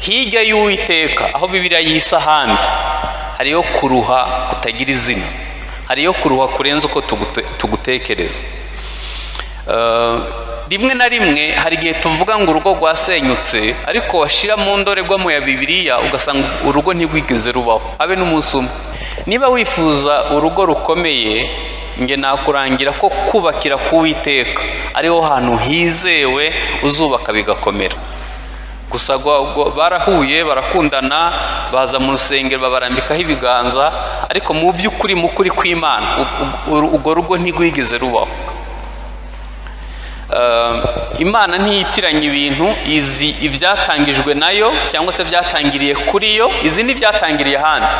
Hirya y'Uwiteka aho Bibiliya yisa ahandi hariyo kuruha kutagira izina, hariyo kuruha kurenza uko tugutekereza. Rimwe na rimwe hari igihe tuvuga ngo urugo rwasenyutse, ariko washira mu ndorerwamo ya Bibiliya ugasanga urugo ntirwigeze rubaho habe n'umunsi umwe. Niba wifuza urugo rukomeye, nge nakurangira ko kubakira ku Uwiteka ariho hantu hizewe uzubaka bigakomera. Gusa barahuye barakundana, baza mu rusengero babarambikaho ibiganza, ariko mu by'ukuri mu kuri kw'Imana urwo rugo ntirwigeze rubaho. Imana ntiyitiranya ibintu, izi ibyatangijwe nayo cyangwa se byatangiriye kuri yo, izi n'ibyatangiriye ahandi.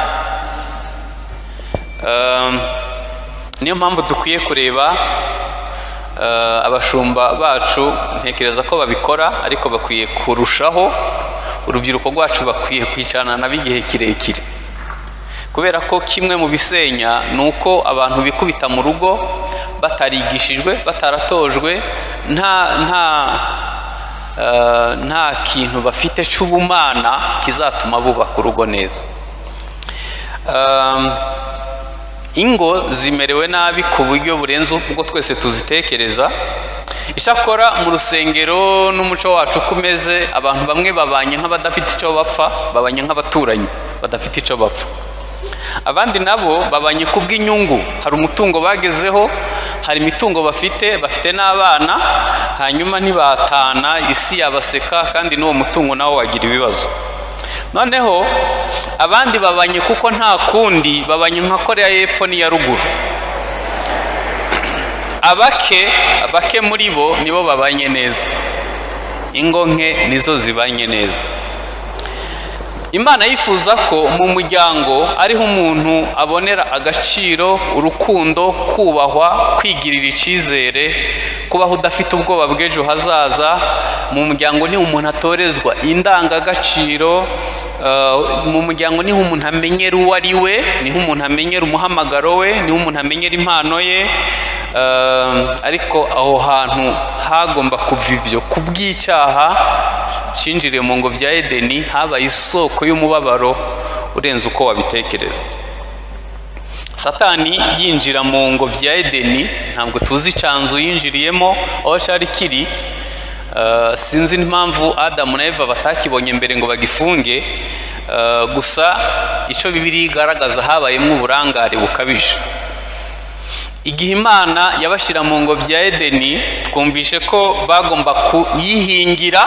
Niyo mpamvu dukwiye kureba abashumba bacu, ntekereza ko babikora ariko bakwiye kurushaho. Urubyiruko rwacu bakwiye kwicarana nabo igihe kirekire, kubera ko kimwe mu bisenya ni uko abantu bikubita mu rugo batarigishijwe, bataratojwe, nta kintu bafite cy'ubumana kizatuma bubaka urugo neza. Ingo zimerewe nabi ku buryo burenze ubwo twese tuzitekereza. Ishakora mu rusengero n'umuco wacu kumeze, abantu bamwe babanye nk'abadafite icyo bapfa, babanye nk'abaturanyi badafite icyo bapfa. Abandi nabo babanye kubw'inyungu, hari umutungo bagezeho, hari imitungo bafite, bafite n'abana, hanyuma ntibatana, isi yabaseka, kandi n'uwo mutungo nawo wagira ibibazo. Noneho abandi babanye kuko nta kundi, babanye nka Korea y'Epfo n'iya ruguru. Abake muri bo nibo babanye neza, ingo nke nizo zibanye neza. Imana yifuza ko mu muryango ariho umuntu abonera agaciro, urukundo, kubahwa, kwigirira icyizere, kubaho udafite ubwoba bw'ejo hazaza. Mu muryango ni umuntu atorezwa indangagaciro, mu muryango niho umuntu amenyera uwo ari we, niho umuntu amenyera umuhamagaro we, niho umuntu amenyera impano ye. Ariko aho hantu hagomba kuva ibyo. Kubw'icyaha cinjiriye mu ngobyi ya Edeni, habaye isoko y'umubabaro urenze uko wabitekereza. Satani yinjira mu ngobyi ya Edeni, ntabwo tuzi icanzu yinjiriyemo aho cyari kiri. Sinzi impamvu Adamu na Eva batakibonye mbere ngo bagifunge. Gusa icyo Bibiliya igaragaza, habayemo uburangare bukabije. Igihe Imana yabashyira mu ngobyi ya Edeni, twumvishe ko bagomba kuyihingira,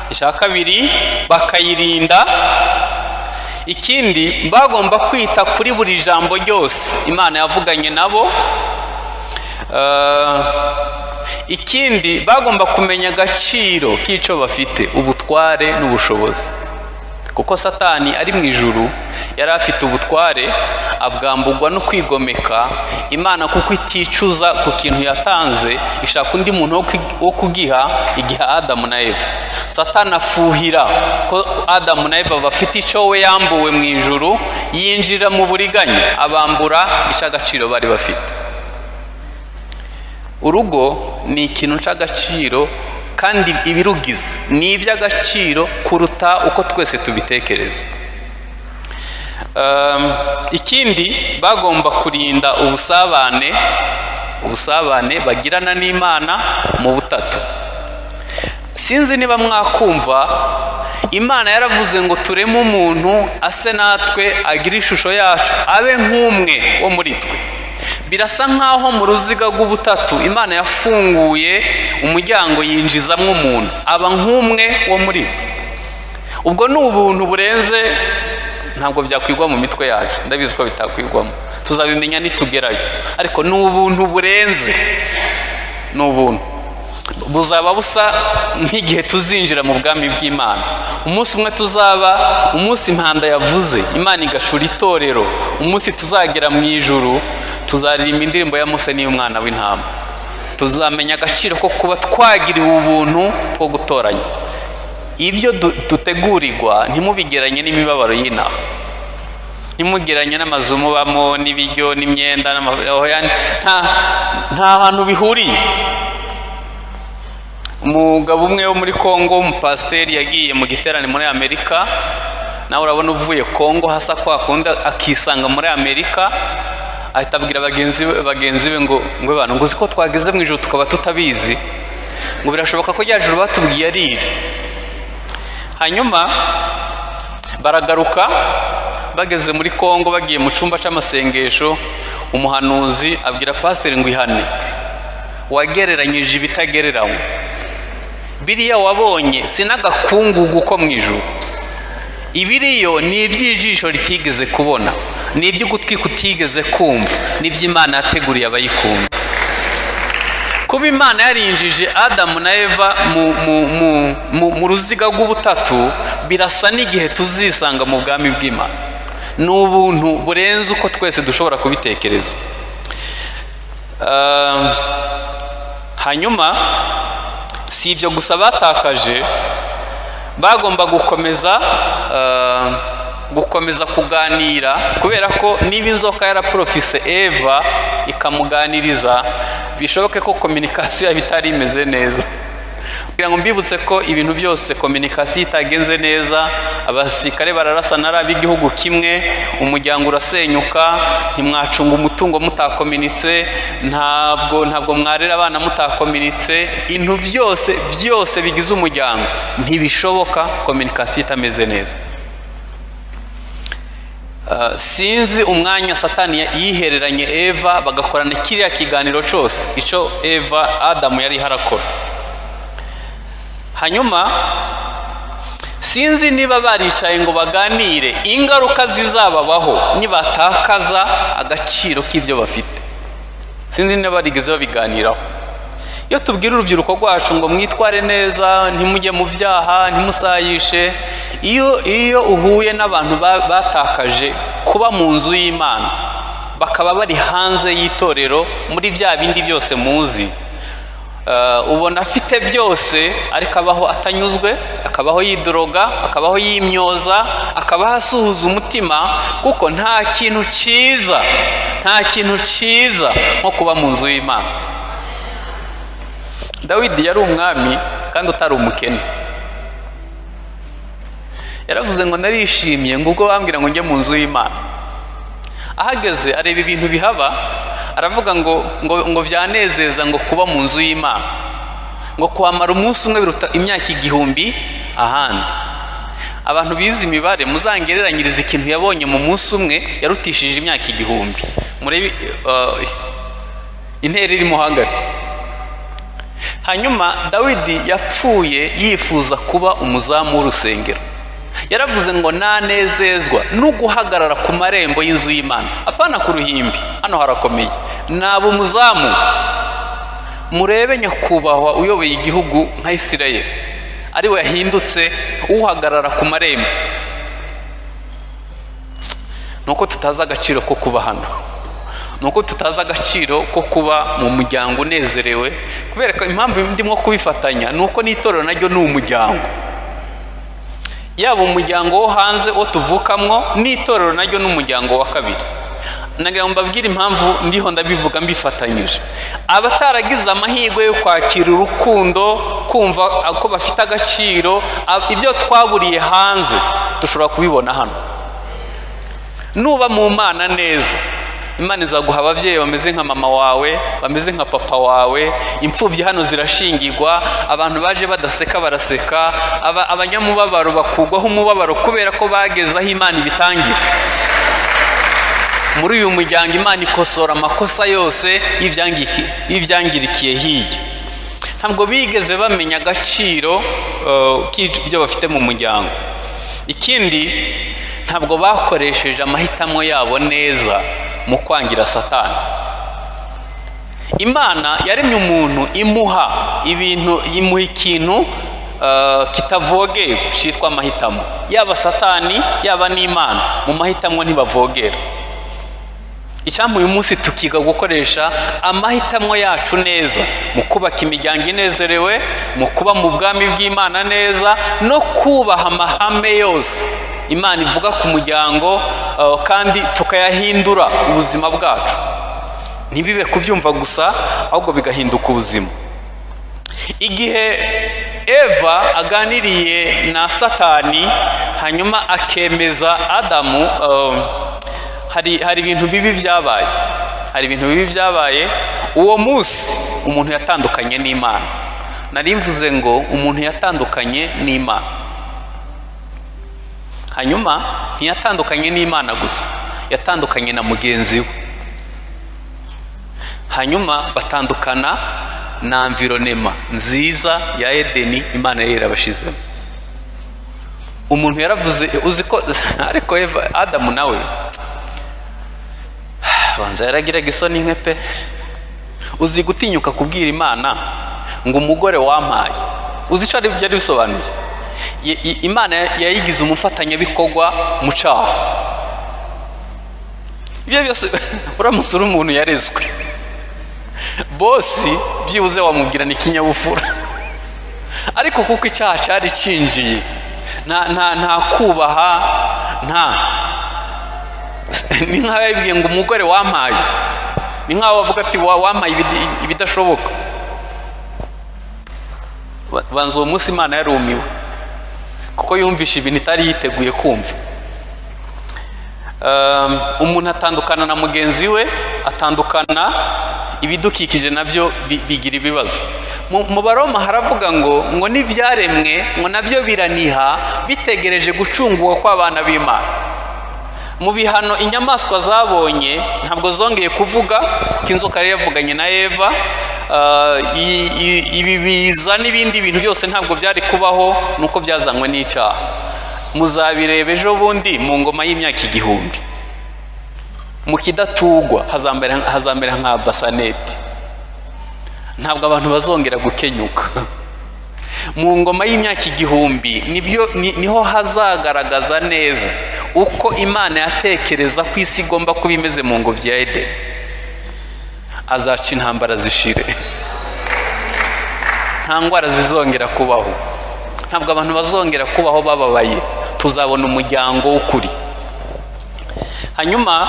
icya kabiri bakayirinda, ikindi bagomba kwita kuri buri jambo ryose Imana yavuganye nabo, ikindi bagomba kumenya agaciro k'icyo bafite, ubutware n'ubushobozi. Kuko Satani ari mu ijuru yari afite ubutware, abwambugwa no kwigomeka Imana, kuko iticuza ku kintu yatanze, ishaka undi muntu wo kugiha, igiha Adamu na Eva. Satani afuhira ko Adamu na Eva bafite icyo we yambuwe mu ijuru, yinjira mu buriganya, abambura icy'agaciro bari bafite. Urugo ni ikintu cy'agaciro, kandi ibirugize ni iby'agaciro kuruta uko twese tubitekereza. Ikindi bagomba kurinda ubusabane, ubusabane bagirana n'Imana mu butatu. Sinzi niba mwakumva, Imana yaravuze ngo tureme umuntu ase natwe, agire ishusho yacu, abe nk'umwe wo muri twe. Birasa nkaho mu ruziga rw'ubutatu Imana yafunguye umuryango yinjizamo umuntu, aba nk'umwe wo muri we. Ubwo ni ubuntu burenze, ntabwo byakwigwa mu mitwe yacu, ndabizi ko bitakwigwamo, tuzabimenya nitugerayo, ariko ni ubuntu burenze, ni ubuntu buzaba busa nk'igihe tuzinjira mu bwami bw'Imana. Umunsi umwe tuzaba, umunsi impanda yavuze Imana igacura itorero, umunsi tuzagera mu ijuru, tuzaririmba indirimbo ya Mose n'iy'umwana w'intama. Tuzamenya agaciro ko kuba twagiriwe ubuntu bwo gutoranya. Ibyo dutegurirwa ntimubigeranye n'imibabaro y'inaha, ntimugeranye n'amazu mubamo, n'ibiryo, n'imyenda, nta hantu bihuriye. Umugabo umwe wo muri Kongo, umupasiteri, yagiye mu giterane muri Amerika. Nawe urabona uvuye Kongo hasa kwa kundi akisanga muri Amerika, ahita abwira bagenzi be ngo bana, ngo uzi ko twageze mu ijuru tukaba tutabizi, ngo birashoboka ko rya juru batubwiye ari iri. Hanyuma baragaruka, bageze muri Kongo bagiye mu cyumba cy'amasengesho, umuhanuzi abwira pasiteri ngo ihane, wagereranyije ibitagereranywa, biriya wabonye sinagakungugu ko mu ijuru, ibiriyo ni iby'ijisho ritigeze kubona, ni iby'ugutwi kutigeze kumva, ni iby'Imana yateguriye abayikunda. Kuba Imana yarinjije Adamu na Eva mu ruziga rw'ubutatu, birasa n'igihe tuzisanga mu bwami bw'Imana. Ni ubuntu burenze uko twese dushobora kubitekereza. Hanyuma si ibyo gusa batakaje, bagomba gukomeza kuganira, kubera ko niba inzoka yaraprofise Eva ikamuganiriza, bishoboke ko communication yabo itari imeze neza. Kugira ngo mbibutse ko ibintu byose communication itagenze neza, abasirikare bararasana ari ab'igihugu kimwe, umuryango urasenyuka, ntimwacunga umutungo mutakominitse, ntabwo mwarera abana mutakominitse, ibintu byose bigize umuryango ntibishoboka communication itameze neza. Sinzi umwanya Satani yihereranye Eva bagakorana kiriya kiganiro cyose icyo Eva Adamu yari harakora. Hanyuma sinzi niba baricaye ngo baganire ingaruka zizababaho nibatakaza agaciro k'ibyo bafite. Sinzi niba barigeze babiganiraho. Iyo tubwira urubyiruko rwacu ngo mwitware neza, ntimujye mu byaha, ntimusayishe, iyo uhuye n'abantu batakaje kuba mu nzu y'Imana, bakaba bari hanze y'itorero muri bya bindi byose muzi, ubona afite byose ariko abaho atanyuzwe, akabaho yidroga, akabaho yimyoza, akabaho asuhuza umutima, kuko nta kintu cyiza, nta kintu cyiza nko kuba mu nzu y'Imana. Dawidi yari umwami kandi utari umukene. Yaravuze ngo narishimye ngo ubwo bambwira ngo njye mu nzu y'Imana. Ahageze areba ibintu bihaba, aravuga ngo byanezeza ngo kuba mu nzu y'Imana, ngo kuhamara umunsi umwe biruta imyaka 1000 ahandi. Abantu bize imibare muzangereranyiriza ikintu yabonye mu munsi umwe yarutishije imyaka 1000. Murebe intera irimo hagati. Hanyuma Dawidi yapfuye yifuza kuba umuzamu w'urusengero. Yaravuze ngo nanezezwa no guhagarara ku marembo y'inzu y'Imana, apana ku ruhimbi, hano harakomeye, naba umuzamu. Murebe nyakubahwa uyoboye igihugu nka Isirayeli, ari we yahindutse uhagarara ku marembo. Nuko tutazi agaciro ko kuba hano, nuko tutazi agaciro ko kuba mu muryango unezerewe, kubera ko impamvu ndimo kubifatanya nuko n'itorero naryo ni umuryango. Yaba umuryango wo hanze wo tuvukamwo, n'itorero naryo ni umuryango wa kabiri. Nagira ngo mbabwire impamvu ndiho ndabivuga mbifatanyije. Abataragize amahirwe yo kwakira urukundo, kumva ko bafite agaciro, ibyo twaburiye hanze dushobora kubibona hano. Nuba mu Mana neza, Imana izaguha ababyeyi bameze nka mama wawe, bameze nka papa wawe. Imfubyi hano zirashingirwa, abantu baje badaseka baraseka, abanyamubabaro bakugwaho umubabaro kubera ko bageze aho Imana ibitangira. Muri uyu muryango Imana ikosora amakosa yose y'ibyangirikiye hirya. Ntabwo bigeze bamenya agaciro k'ibyo bafite mu muryango. Ikindi, ntabwo bakoresheje amahitamo yabo neza mu kwangira Satani. Imana yaremye umuntu imuha ibintu, imuha ikintu kitavogerwa cyitwa amahitamo. Yaba Satani yaba n'Imana, mu mahitamo ntibavogera. Icyampa uyu munsi tukiga gukoresha amahitamo yacu neza, mu kubaka imiryango inezerewe, mu kuba mu bwami bw'Imana neza, no kubaha amahame yose Imana ivuga ku muryango, kandi tukayahindura ubuzima bwacu. Ntibibe kubyumva gusa, ahubwo bigahinduka ubuzima. Igihe Eva aganiriye na Satani hanyuma akemeza Adamu, hari ibintu bibi byabaye. Hari ibintu bibi byabaye uwo munsi umuntu yatandukanye n'Imana. Nari mvuze ngo umuntu yatandukanye n'Imana. Hanyuma ntiyatandukanye n'Imana gusa, yatandukanye na mugenzi we. Hanyuma batandukana na environnement nziza ya Edeni Imana yari yarabashizemo. Umuntu yaravuze, uzi ko ariko Eva, Adamu nawe banza yaragiraga isoni nke pe. Uzi gutinyuka kubwira Imana ngo umugore wampaye, uzi icyo ari byari bisobanuye? Imana yayigize umufatanyabikorwa mu cyaha. Ibyo byose uramusura umuntu yarezwe, bosi byibuze wamubwira ni kinyabupfura, ariko kuko icyaha cyari cinjiye, nta kubaha, nta ni nkaho yabibwiye ngo umugore wampaye, ni nkaho bavuga ati wampaye ibidashoboka. Banza uwo munsi Imana yarumiwe kuko yumvishe ibintu itari yiteguye kumva. Umuntu atandukana na mugenzi we, atandukana ibidukikije nabyo bigira ibibazo. Mu Baroma haravuga ngo n'ibyaremwe ngo nabyo biraniha bitegereje gucungurwa kw'abana b'Imana. Mu bihano inyamaswa zabonye ntabwo zongeye kuvuga, kuko inzoka yari yavuganye na Eva. Ibi biza n'ibindi bintu byose ntabwo byari kubaho nuko byazanywe n'icyaha. Muzabireba ejo bundi mu ngoma y'imyaka 1000, mu kidatugwa hazamera nka basaneti, ntabwo abantu bazongera gukenyuka. Mu ngoma y'imyaka 1000 nibyo niho hazagaragaza neza uko Imana yatekereza ko isi igomba kuba imeze mu ngobyi ya Edeni. Azaca intambara zishire, nta ndwara zizongera kubaho, ntabwo abantu bazongera kubaho bababaye, tuzabona umuryango w'ukuri. Hanyuma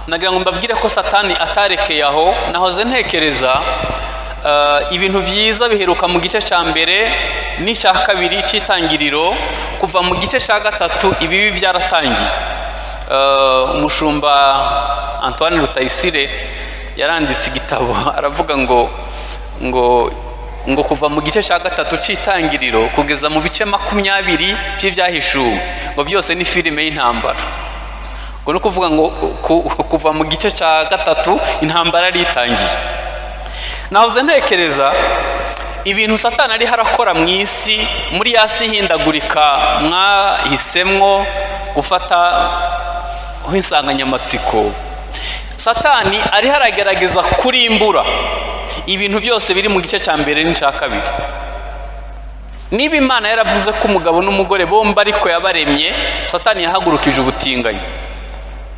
nagira ngo mbabwire ko Satani atarekeye aho. Nahoze ntekereza ibintu byiza biheruka mu gice cya mbere n'icya kabiri cy'itangiriro. Kuva mu gice cya gatatu ibibi byaratangiye. Umushumba Antoine Rutayisire yaranditse igitabo aravuga ngo ngo ngo kuva mu gice cya gatatu cy'itangiriro kugeza mu bice 20 by'ibyahishuwe ngo byose ni filime y'intambara. Ngo no kuvuga ngo kuva mu gice cya gatatu intambara yari itangiye. Nahoze ntekereza ibintu Satani ari harakora mu isi, muri yasi hindagurika mwahisemwo gufata insanganyamatsiko. Satani ari haragerageza kurimbura ibintu byose biri mu gice cya mbere n'icya kabiri. Niba Imana yaravuze ko umugabo n'umugore bombi ariko yabaremye, Satani yahagurukije ubutinganyi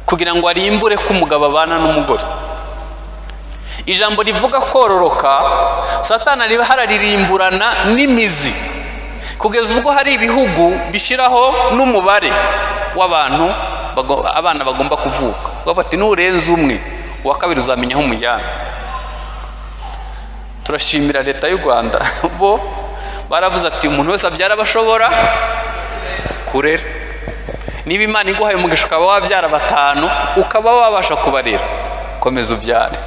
kugira ngo arimbure ko umugabo abana n'umugore. Ijambo rivuga kororoka, Satani ari hararirimburana n'imizi kugeza ubwo hari ibihugu bishiraho n'umubare w'abantu abana bagomba kuvuka. Bati nurenze umwe uwa kabiri uzamenya aho umujyana. Turashimira leta y'u Rwanda bo baravuze ati umuntu wese abyara bashobora kurera. Niba Imana iguhaye umugisha ukaba wabyara 5 ukaba wabasha kubarera, komeza ubyare.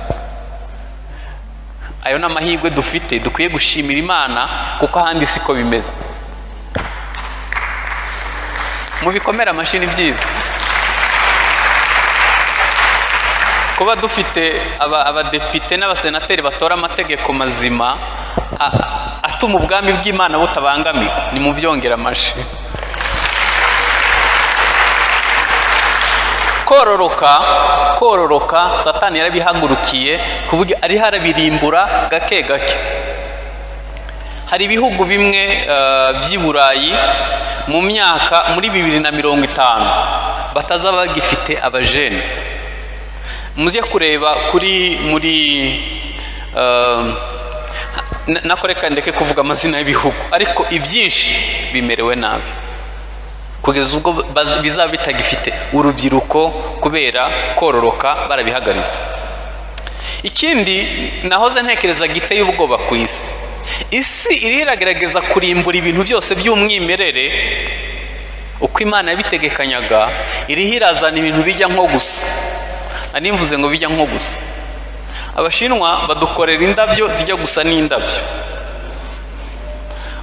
Ayo ni amahirwe dufite, dukwiye gushimira Imana kuko ahandi siko bimeze. Mubikomera amashini byiza kuba dufite abadepite n'abasenateri batora amategeko mazima atuma ubwami bw'Imana butabangamirwa. Ni mu byongera amashi. Kororoka Satani yarabihagurukiye kuburyo ari harabirimbura gake gake. Hari ibihugu bimwe by'i Burayi mu myaka muri 2050 batazaba bagifite abajene. Muze kureba kuri muri nakoreka ndeke kuvuga amazina y'ibihugu, ariko ibyinshi bimerewe nabi kugeza ubwo bizaba bitagifite urubyiruko kubera kororoka barabihagaritse. Ikindi nahoze ntekereza giteye ubwoba ku isi, Isi iriho iragerageza kurimbura ibintu byose by'umwimerere uko Imana yabitegekanyaga, iriho irazana ibintu bijya nko gusa. Nari mvuze ngo bijya nko gusa. Abashinwa badukorera indabyo zijya gusa n'indabyo,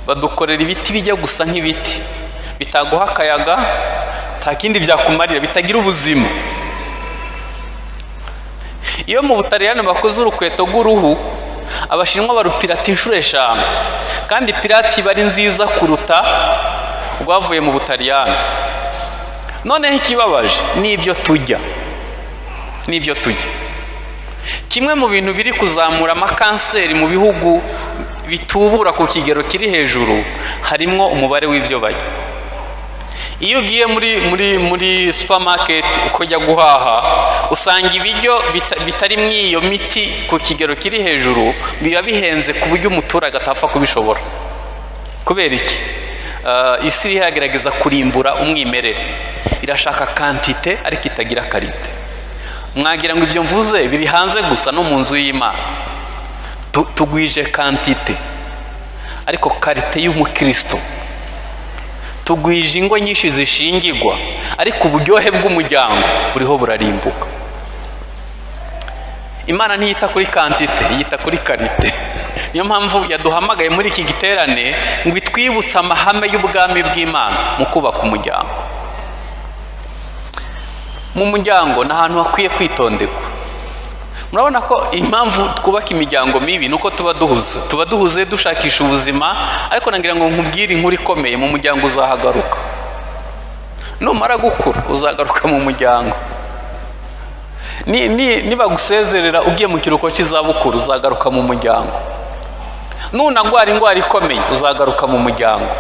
badukorera ibiti bijya gusa nk'ibiti, bitaguha akayaga, nta kindi byakumarira, bitagira ubuzima. Iyo mu Butaliyani bakoze urukweto rw'uruhu, Abashinwa barupirata inshuro 5, kandi pirati iba ari nziza kuruta rwavuye mu Butaliyani. Noneho ikibabaje n'ibyo tujya, n'ibyo tujya. Kimwe mu bintu biri kuzamura amakanseri mu bihugu bitubura ku kigero kiri hejuru, harimo umubare w'ibyo barya. Iyo ugiye muri supermarket ukajya guhaha, usanga ibiryo bitari mu iyo miti ku kigero kiri hejuru biba bihenze ku buryo umuturage atapfa kubishobora. Kubera iki? Isi iriho iragerageza kurimbura umwimerere, irashaka kantite ariko itagira karite. Mwagira ngo ibyo mvuze biri hanze gusa, no mu nzu y'Imana tugwije kantite ariko karite y'umukristo. Tugwije ingo nyinshi zishingirwa ariko uburyohe bw'umuryango buriho burarimbuka. Imana ntiyita kuri kantite, yita kuri karite. Niyo mpamvu yaduhamagaye muri iki giterane ngo itwibutse amahame y'ubwami bw'Imana mu kubaka umuryango. Mu muryango ni ahantu hakwiye kwitonderwa. Murabona ko impamvu twubaka imiryango mibi nuko tuba duhuze, tuba duhuze dushakisha ubuzima, ariko nagira ngo nkubwire inkuru ikomeye, mu muryango uzahagaruka. Numara gukura uzagaruka mu muryango. Niba gusezerera ugiye mu kiruhuko cy'izabukuru uzagaruka mu muryango. Nunagwara indwara ikomeye uzagaruka mu muryango.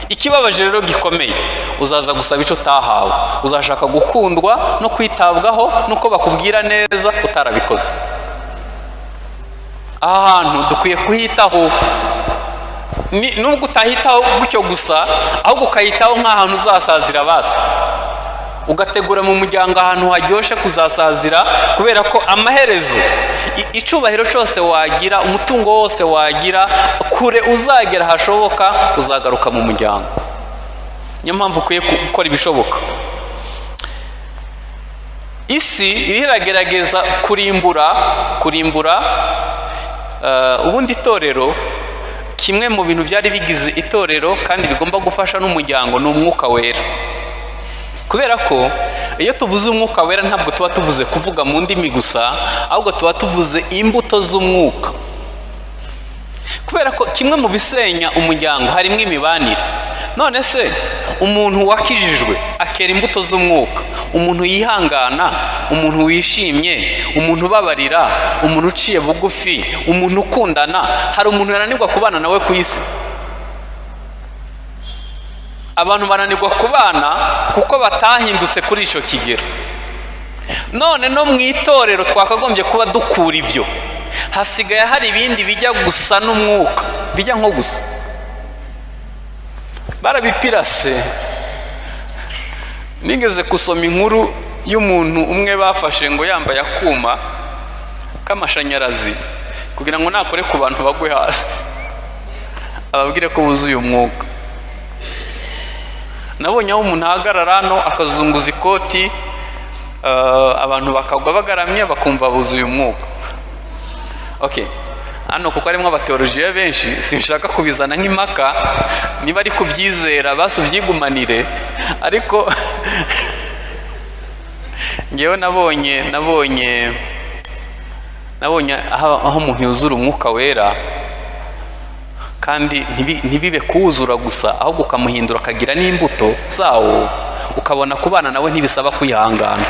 Ikibabaje rero gikomeye, uzaza gusaba icyo utahawe, uzashaka gukundwa no kwitabwaho nuko bakubwira neza utarabikoze. Aha hantu dukwiye kuhitaho, nubwo utahitaho gutyo gusa, ahubwo ukahitaho nk'ahantu uzasazira basi, ugategura mu muryango ahantu haryoshe kuzasazira, kubera ko amaherezo icubahiro cyose wagira, umutungo wose wagira, kure uzagera hashoboka, uzagaruka mu muryango. Niyo mpamvu ukwiye gukora ibishoboka. Isi iriho iragerageza kurimbura ubundi itorero. Kimwe mu bintu byari bigize itorero kandi bigomba gufasha n'umuryango ni umwuka wera. Kubera ko iyo tuvuze umwuka wera ntabwo tuba tuvuze kuvuga mu ndimi gusa, ahubwo tuba tuvuze imbuto z'umwuka. Kubera ko kimwe mu bisenya umuryango harimo imibanire. None se umuntu wakijijwe akera imbuto z'umwuka, umuntu yihangana, umuntu wishimye, umuntu ubabarira, umuntu uciye bugufi, umuntu ukundana, hari umuntu yananirwa kubana nawe ku isi? Abantu bananirwa kubana kuko batahindutse kuri icyo kigero. None no mu itorero twakagombye kuba dukura ibyo, hasigaye hari ibindi bijya gusa n'umwuka, bijya nko gusa barabipirase. Nigeze gusoma inkuru y'umuntu umwe bafashe ngo yambaye akuma k'amashanyarazi kugira ngo nakore ku bantu bagwe hasi, ababwire ko wuzuye umwuka. Nabonye aho umuntu ahagarara hano akazunguza ikoti, abantu bakagwa bagaramye bakumva buzuye umwuka. Okay, hano kuko harimo abateolojiya benshi sinshaka kubizana nk'impaka, niba ari kubyizera basi ubyigumanire, ariko ngewe nabonye aho umuntu yuzura umwuka wera, kandi ntibibe kuwuzura gusa, ahubwo ukamuhindura akagira n'imbuto zawo, ukabona kubana nawe ntibisaba kwihangana.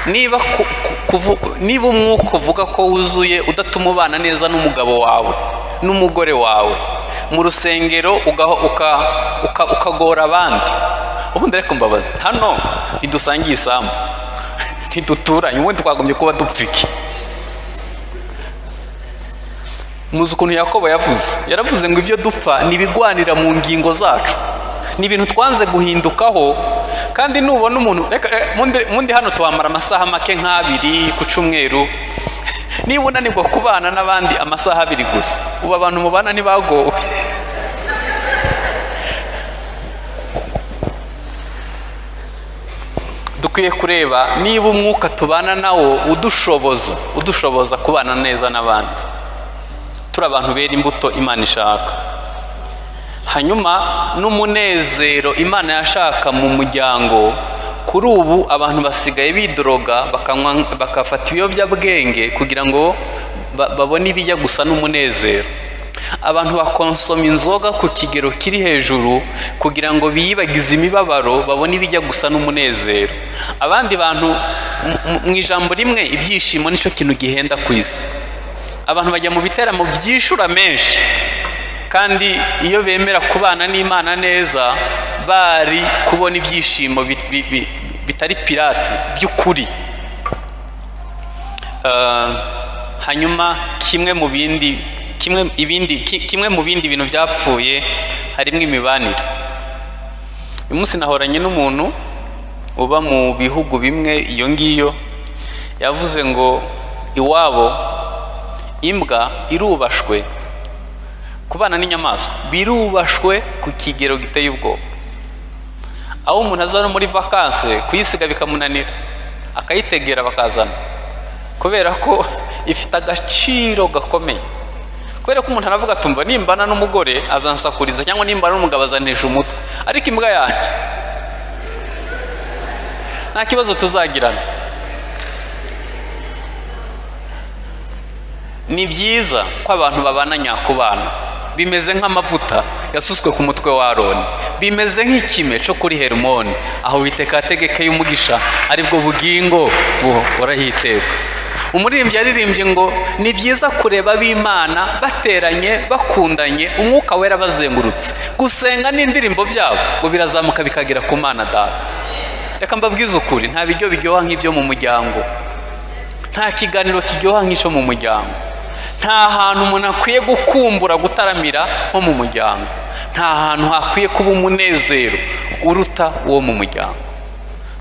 Niba umwuka uvuga ko wuzuye udatuma ubana neza n'umugabo wawe n'umugore wawe mu rusengero, ukagora abandi, ubundi reka mbabaze, hano ntidusangiye isambu, ntiduturanye, ubundi twagombye kuba dupfike. Muzi ukuntu Yakobo yavuze? Yaravuze ngo ibyo dupfa ni ibigwanira mu ngingo zacu, ni ibintu twanze guhindukaho. Kandi nubona umuntu, reka mundi hano tuwamara amasaha make nk'abiri ku cyumweru. Niba unanirwa kubana n'abandi amasaha abiri gusa, ubu abantu mubana ntibagowe. Dukwiye kureba niba umwuka tubana nawo udushoboza kubana neza n'abandi, turi abantu bera imbuto Imana ishaka. Hanyuma n'umunezero Imana yashaka mu muryango, kuri ubu abantu basigaye bidroga, bakanywa, bakafata ibiyobyabwenge kugira ngo babone ibijya gusa n'umunezero. Abantu bakonsoma inzoga ku kigero kiri hejuru kugira ngo biyibagize imibabaro, babone ibijya gusa n'umunezero. Abandi bantu mu ijambo rimwe, ibyishimo nicyo kintu gihenda ku isi. Abantu bajya mu biteramo byishura menshi, kandi iyo bemera kubana n'Imana neza bari kubona ibyishimo bitari pirate by'ukuri. Hanyuma kimwe mu bindi bintu byapfuye harimo imibanire. Uyu munsi nahoranye n'umuntu uba mu bihugu bimwe iyo ngiyo, yavuze ngo iwabo imbwa irubashwe, kubana n'inyamaswa birubashwe ku kigero giteye ubwoba. Aho umuntu aza no muri vacances kuyisiga bikamunanira, akayitegera bakazana, kubera ko ifite agaciro gakomeye. Kubera ko umuntu aravuga atumva nimbana n'umugore azansakuriza, cyangwa nimbana n'umugabo azanesha umutwe, ariko imbwa yanjye nta kibazo tuzagirana. Ni byiza ko abantu babana nyakubana, bimeze nk'amavuta yasutswe ku mutwe wa Aroni, bimeze nk'ikime cyo kuri Herumoni, aho Uwiteka yategekeye umugisha aribwo bugingo buhoraho iteka. Umuririmbyi yaririmbye ngo ni byiza kureba ab'Imana bateranye, bakundanye, umwuka wera bazengurutse, gusenga n'indirimbo byabo ngo birazamuka bikagera ku Mana Data. Reka mbabwize ukuri, nta biryo biryoha nk'ibyo mu muryango, nta kiganiro kiryoha nk'icyo mu muryango, nta hantu umuntu akwiye gukumbura gutaramira nko mu muryango, nta hantu hakwiye kuba umunezero uruta uwo mu muryango.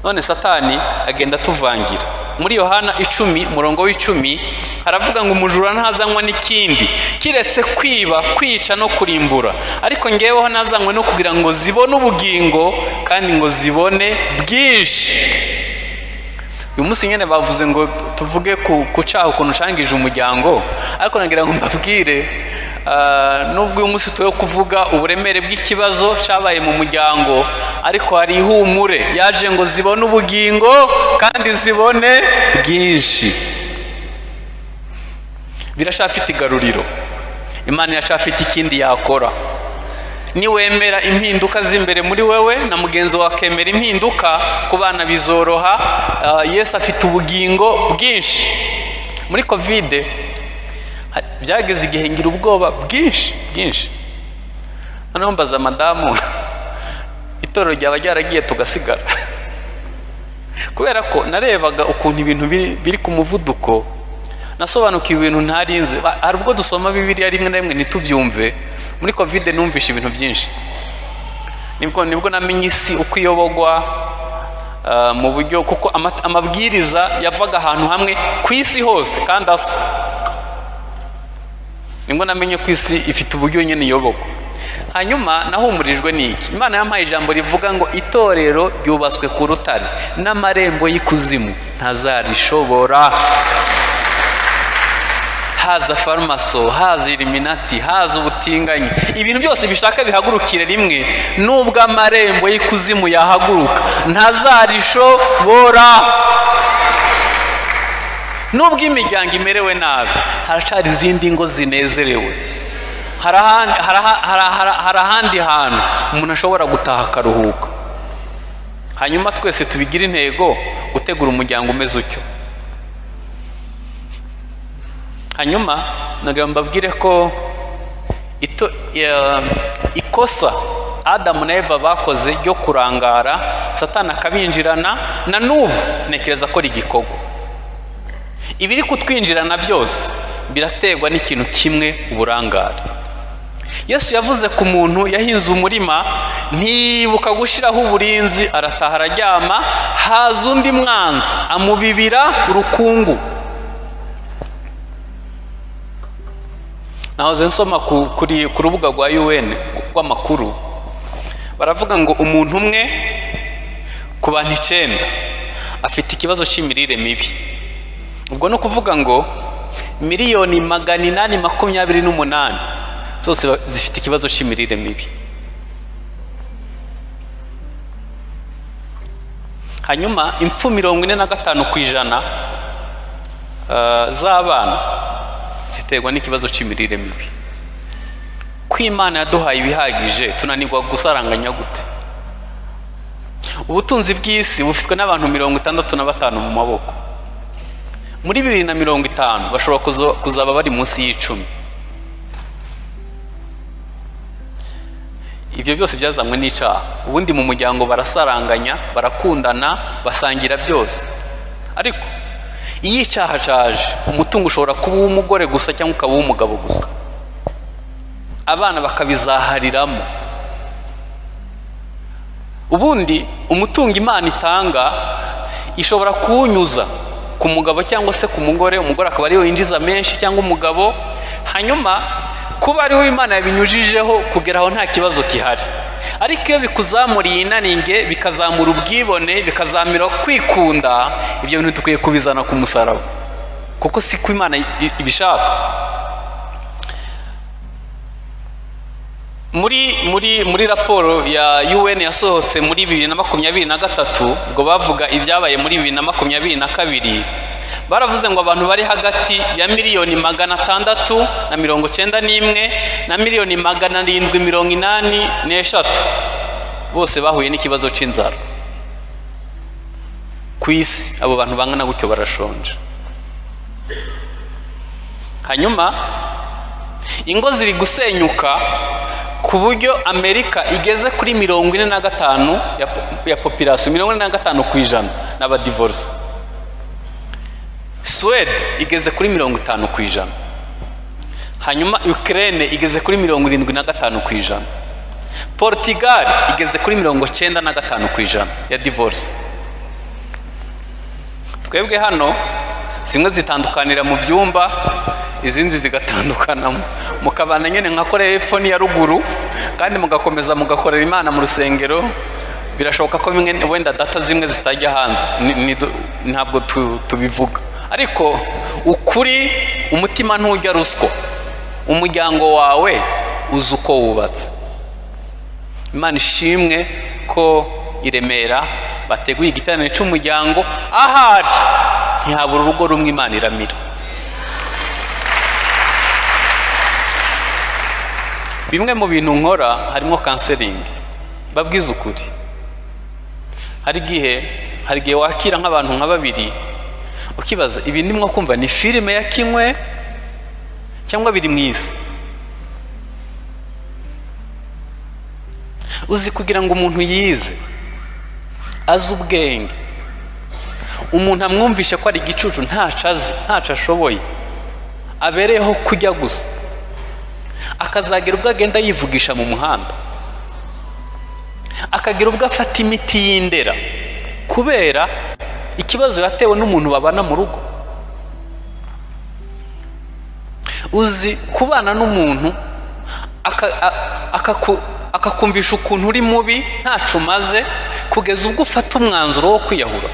None Satani agenda atuvangira. Muri Yohana 10 murongo w'icumi haravuga ngo umujura ntazanywa n'ikindi kiretse kwiba, kwica no kurimbura, ariko ngeweho nazanywe no kugira ngo zibone ubugingo kandi ngo zibone bwinshi. Uyu munsi nyene bavuze ngo tuvuge ku cyaha ukuntu ushangije umuryango, ariko nagira ngo mbabwire nubwo uyu munsi tuyo kuvuga uburemere bw'ikibazo cyabaye mu muryango, ariko hari ihumure yaje ngo zibone ubugingo kandi zibone bwinshi. Birashafite igaruriro, Imana iracafite ikindi yakora. Niwemera impinduka z'imbere muri wewe na mugenzi wawe akemera impinduka, ku bana bizoroha. Yesu afite ubugingo bwinshi. Muri Covid byageze igihe ngira ubwoba bwinshi bwinshi. Noneho mbaza madamu, itorero ryaba ryaragiye tugasigara, kubera ko narebaga ukuntu ibintu biri ku muvuduko, nasobanukiwe ibintu ntarinze. Hari ubwo dusoma Bibiliya rimwe na rimwe ntitubyumve. Muri Covid numvishe ibintu byinshi, nibwo namenye isi uko iyobogwa mu buryo, kuko amabwiriza yavaga ahantu hamwe ku isi hose kandi asa. Nibwo namenye ko isi ifite uburyo nyine iyobogwa. Hanyuma nahumurijwe n'iki? Imana yampaye ijambo rivuga ngo itorero ryubatswe ku rutare n'amarembo y'ikuzimu ntazarishobora. Haza farmaso, haza Illuminati, haza ubutinganyi, ibintu byose bishaka bihagurukire rimwe, nubwo amarembo y'ikuzimu yahaguruka ntazarishobora. Nubwo imiryango imerewe nabi, haracari izindi ngo zinezerewe, hari ahandi hantu umuntu ashobora gutaha akaruhuka. Hanyuma twese tubigira intego gutegura umuryango umeze utyo. Hanyuma nagira mbabwire ko ikosa Adamu na Eva bakoze ryo kurangara, Satani akabinjirana, na n'ubu ntekereza ko rigikorwa. Ibiri kutwinjirana byose biraterwa n'ikintu kimwe, uburangare. Yesu yavuze ku muntu yahinze umurima, ntibuka gushiraho uburinzi, arataha araryama, haza undi mwanzi amubibira urukungu. Nahoze nsoma ku rubuga rwa UN rw'amakuru, baravuga ngo umuntu umwe ku bantu 9 afite ikibazo cy'imirire mibi. Ubwo no kuvuga ngo miliyoni 828 zose zifite ikibazo cy'imirire mibi. Hanyuma impfu 45% z'abana ziterwa n'ikibazo cy'imirire mibi. Ko Imana yaduhaye ibihagije tunanirwa gusaranganya gute? Ubutunzi bw'isi bufitwe n'abantu 65 mu maboko. Muri 2050 bashobora kuzaba bari munsi y'icumi. Ibyo byose byazanywe n'icyaha. Ubundi mu muryango barasaranganya, barakundana, basangira byose. Ariko iyo icyaha cyaje, umutungo ushobora kuba uw'umugore gusa cyangwa ukaba uw'umugabo gusa. Abana bakabizahariramo. Ubundi umutungo Imana itanga ishobora kuwunyuza ku mugabo cyangwa se ku mugore, umugore akaba ariwe yinjiza menshi cyangwa umugabo, hanyuma kuba ariho Imana yabinyujijeho kugera aho nta kibazo kihari. Ariko iyo bikuzamuriye inaringe, bikazamura ubwibone, bikazamira kwikunda, ibyo bintu dukwiye kubizana ku musaraba, kuko si ko Imana ibishaka. Muri raporo ya UN yasohotse muri 2023, ubwo bavuga ibyabaye muri 2022, baravuze ngo abantu bari hagati ya miliyoni 691 na miliyoni 783 bose bahuye n'ikibazo c'inzara ku isi. Abo bantu bangana gutyo barashonje. Hanyuma ingo ziri gusenyuka ku buryo Amerika igeze kuri 45 ya population, 45% n'abadivorce. Swede igeze kuri 50%. Hanyuma Ukraine igeze kuri 75%. Portugal igeze kuri 95% ya divorce. Twebwe hano zimwe zitandukanira mu byumba, izindi zigatandukana mukabana nyene nka Korea y'Epfo n'iya ruguru, kandi mugakomeza mugakorera Imana mu rusengero. Birashoboka ko bimwe wenda data zimwe zitajya hanze, ntabwo tubivuga, ariko ukuri umutima ntujya ruswa. Umuryango wawe uzi uko wubatse. Imana ishimwe ko i Remera bateguye igiterane cy'umuryango, ahari ntihabura urugo rumwe Imana iramira. Bimwe mu bintu nkora harimo counseling. Babwiza ukuri, hari igihe wakira nk'abantu nka babiri ukibaza ibi ndimwo kumva ni filime ya kinywe cyangwa biri mu isi. Uzi kugira ngo umuntu yize azi ubwenge, umuntu amwumvishe ko ari igicucu, ntaco azi, ntaco ashoboye, abereyeho kujya gusa, akazagira ubwo agenda yivugisha mu muhanda, akagira ubwo afata imiti y'indera kubera ikibazo yatewe n'umuntu babana mu rugo. Uzi kubana n'umuntu akakumvisha ukuntu uri mubi, ntaco umaze, kugeza ubwo ufata umwanzuro wo kwiyahura.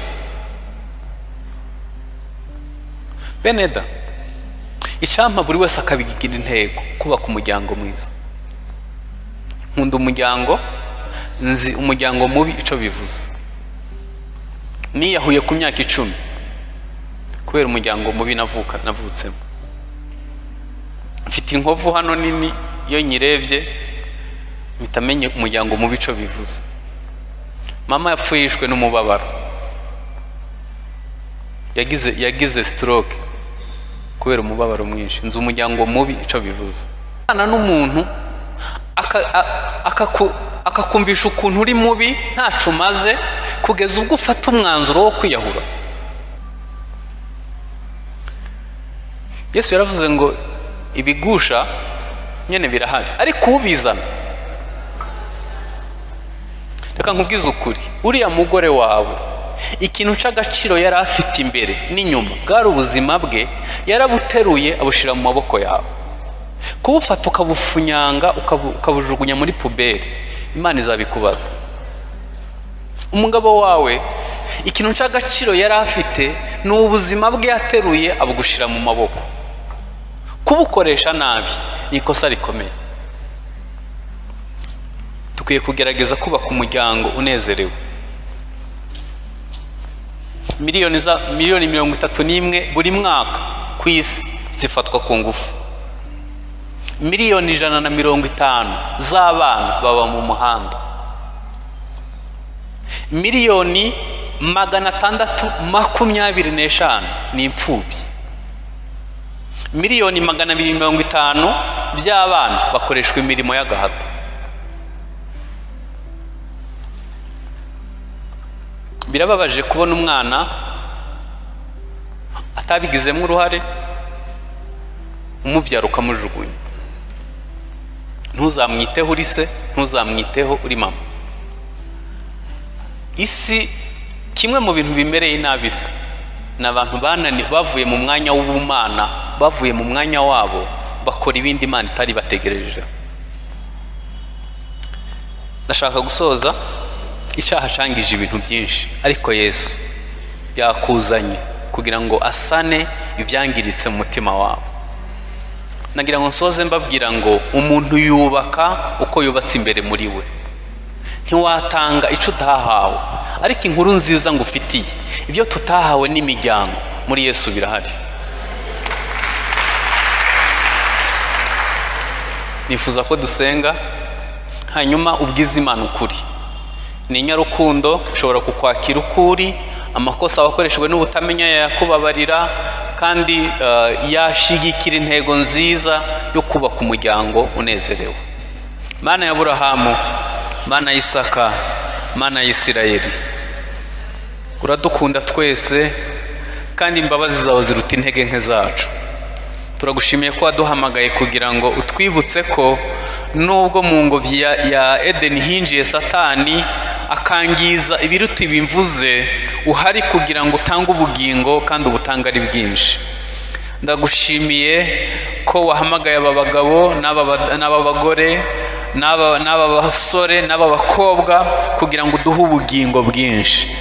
Beneda, icyampa buri wese akabigira intego kubaka umuryango mwiza. Nkunda umuryango, nzi umuryango mubi ico bivuze. Niyahuye ku myaka 10 kubera umuryango mubi navutsemo. Mfite inkovu hano nini, iyo nyirebye mpita menye umuryango mubi ico bivuze. Mama yapfuye yishwe n'umubabaro, yagize stroke kubera umubabaro mwinshi. Nzi umuryango mubi ico bivuze. Ana n'umuntu akakumvisha ukuntu uri mubi, ntaco umaze, kugeza ubwo ufata umwanzuro wo kwiyahura. Yesu yaravuze ngo ibigusha nyene birahari, ariko ubizana. Reka nkubwize ukuri, uriya mugore wawe ikintu c'agaciro yari afite imbere n'inyuma bwari ubuzima bwe, yarabuteruye abushira mu maboko yawe. Kubufata ukabufunyanga ukabujugunya muri puberi, Imana izabikubaza. Umugabo wawe ikintu cy'agaciro yari afite ni ubuzima bwe yateruye abugushira mu maboko. Kubukoresha nabi ni ikosa rikomeye. Tukwiye kugerageza kubaka umuryango unezerewe. Miliyoni 31 buri mwaka ku isi zifatwa ku ngufu. 150 million z'abana baba mu muhanda. 625 million ni imfubyi. 250 million by'abana bakoreshwa imirimo y'agahato. Birababaje kubona umwana atabigizemo uruhare, umubyara ukamujugunya. Ntuzamwiteho uri se, ntuzamwiteho uri mama. Isi, kimwe mu bintu bimereye nabi isi, ni abantu bavuye mu mwanya w'ubumana, bavuye mu mwanya wabo, bakora ibindi Imana itari bategereje. Ndashaka gusoza. Icyaha cyangije ibintu byinshi, ariko Yesu yakuzanye kugira ngo asane ibyangiritse mu mutima wawe. Nagira ngo nsoze mbabwira ngo umuntu yubaka uko yubatse imbere muri we. Ntiwatanga icyo utahawe, ariko inkuru nziza ngufitiye, ibyo tutahawe n'imiryango muri Yesu birahari. Nifuza ko dusenga, hanyuma ubwize Imana ukuri. Ni inyarukundo, ushobora kukwakira ukuri, amakosa wakoreshejwe n'ubutamenya yakubabarira, kandi yashigikira intego nziza yo kubaka umuryango unezerewe. Mana ya Aburahamu, Mana ya Isaka, Mana ya Isirayeli, uradukunda twese, kandi imbabazi zawe ziruta intege nke zacu. Turagushimiye ko waduhamagaye kugira ngo utwibutse ko nubwo mu ngobyi ya Edeni hinjiye Satani akangiza ibiruta ibimvuze, uhari kugira ngo utange ubugingo kandi ubutanga ari bwinshi. Ndagushimiye ko wahamagaye aba bagabo n'aba bagore n'aba basore n'aba bakobwa kugira ngo uduhe ubugingo bwinshi.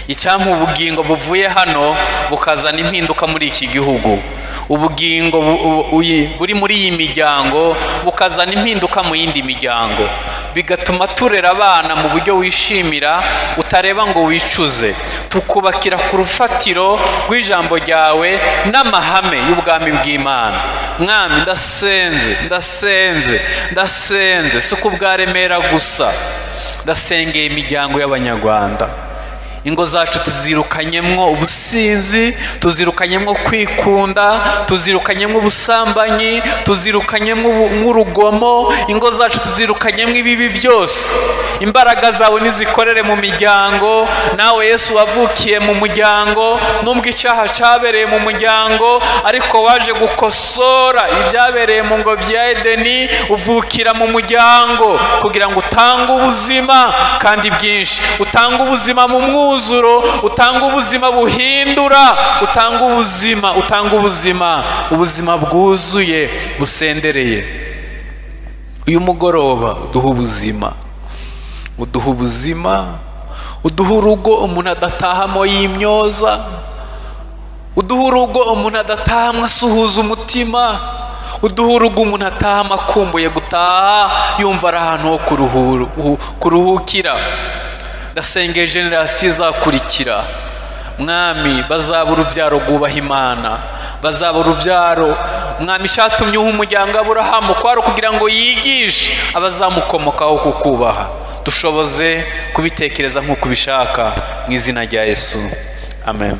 Icyampa ubugingo buvuye hano bukazana impinduka muri iki gihugu. Ubugingo buri muri iyi miryango bukazana impinduka mu yindi miryango, bigatuma turera abana mu buryo wishimira, utareba ngo wicuze. Tukubakira ku rufatiro rw'ijambo ryawe n'amahame y'ubwami bw'Imana. Mwami, ndasenze, ndasenze, ndasenze, si ku bwa Remera gusa, ndasengeye imiryango y'Abanyarwanda. Ingo zacu tuzirukanyemwo ubusinzi, tuzirukanyemwo kwikunda, tuzirukanyemwo ubusambanyi, tuzirukanyemwo urugomo. Ingo zacu tuzirukanyemwo ibibi byose. Imbaraga zawe nizikorere mu miryango. Nawe Yesu wavukiye mu muryango, nubwo icyaha cyabereye mu muryango, ariko waje gukosora ibyabereye mu ngobyi ya Edeni, uvukira mu muryango kugira ngo utange ubuzima kandi bwinshi, utange ubuzima mu mwuzuro, utanga ubuzima buhindura, utanga ubuzima, utanga ubuzima, ubuzima bwuzuye busendereye. Uyu mugoroba uduha ubuzima, uduha ubuzima, uduha urugo umuntu adatahamo yimyoza, uduha urugo umuntu adatahamo asuhuza umutima, uduha urugo umuntu atahamo akumbuye gutaha, yumva ari ahantu ho kuruhukira. Ndasengeye generasiyo izakurikira, Mwami, bazaba urubyaro rwubaha Imana, bazaba urubyaro. Mwami, ishatumye uha umuryango Aburahamu kwari kugira ngo yigishe abazamukomokaho kukubaha. Dushoboze kubitekereza nk'uko ubishaka, mu izina rya Yesu, amen.